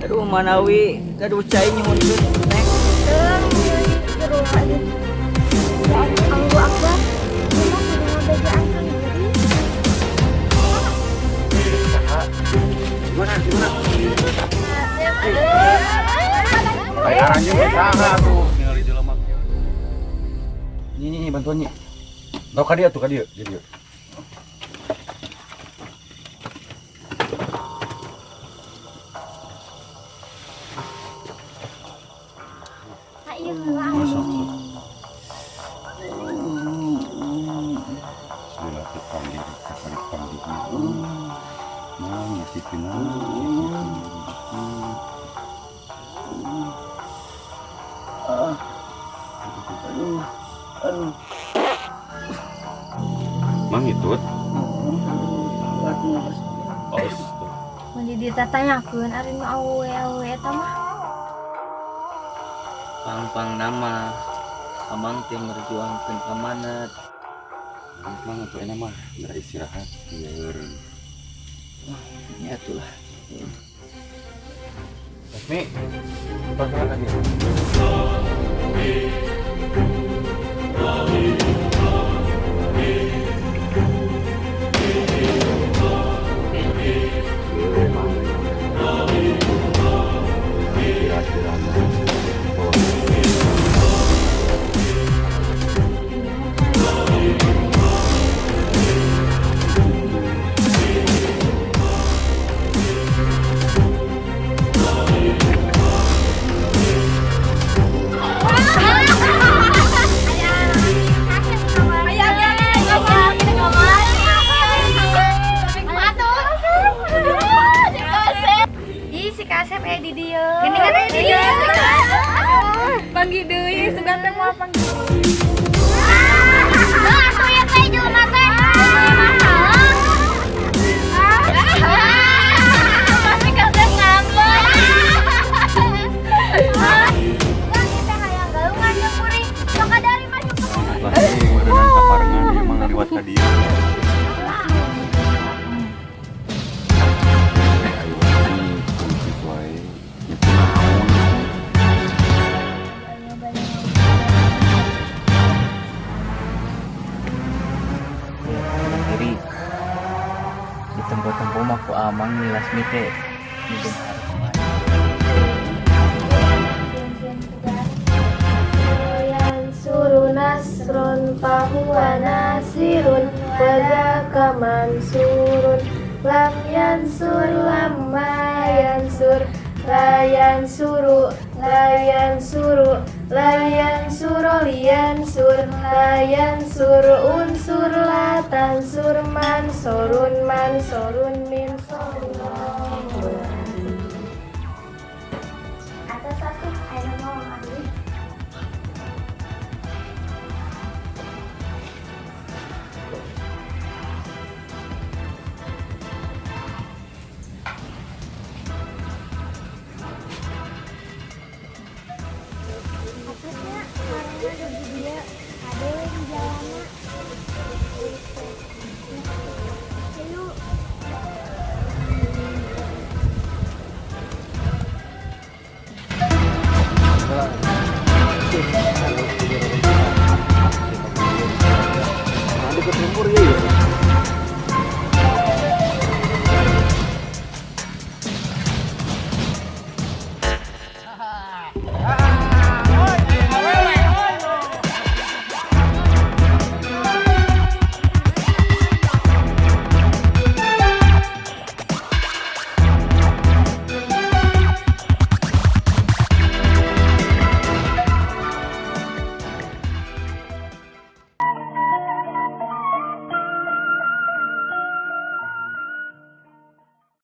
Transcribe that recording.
Aduh, manawi gaduh cai nyuhunkeun, Neng. Teu rumah. Ya Allahu Akbar. Ieu mah kudu ngabejaan Kang Giri. Gimana? Gimana? Kayak anjing saha tuh ningali jelema. Ini nih bantuannya. Tau ka dia tuh, ka dia, dia dia. Ayo heula. Masuk. Bismillahirrahmanirrahim. Panggil. Mang ngisitina. Aduh, aduh. Mang itut. Aduh. Oh, tuh. Mun ditatanyakeun ari nu awewe-awewe eta mah. Pang-pang nama Amang teh merjuangkeun amanat. Mang atuh enak mah geura istirahat biar. Ya itulah. Resmi. Perkenalkan lagi. Kira-kira Ih, si Kasep di dieu. Gini kan di dieu. Panggil deui, sugan teh moal panggil. Atuh ya teh jelema teh. Masalah. Pasti Kasep ngambek. Bang, kita hayang galungan jeung kuring. Sok dari maju ke Pasti meureunan kaparengan emang ngaliwat ka dieu. Ayo sih kunci wae. Nya kunaon. Kiri di tempo-tempo mah ku Amang nih Lasmi teh minjem harta. Yansuru nasrun fahuwa nasirun wa dzaka mansurun lam yansur lamma yansur la yansuru la yansuru la yansuru liyansur la yansur unsur la tansur mansurun mansurun min.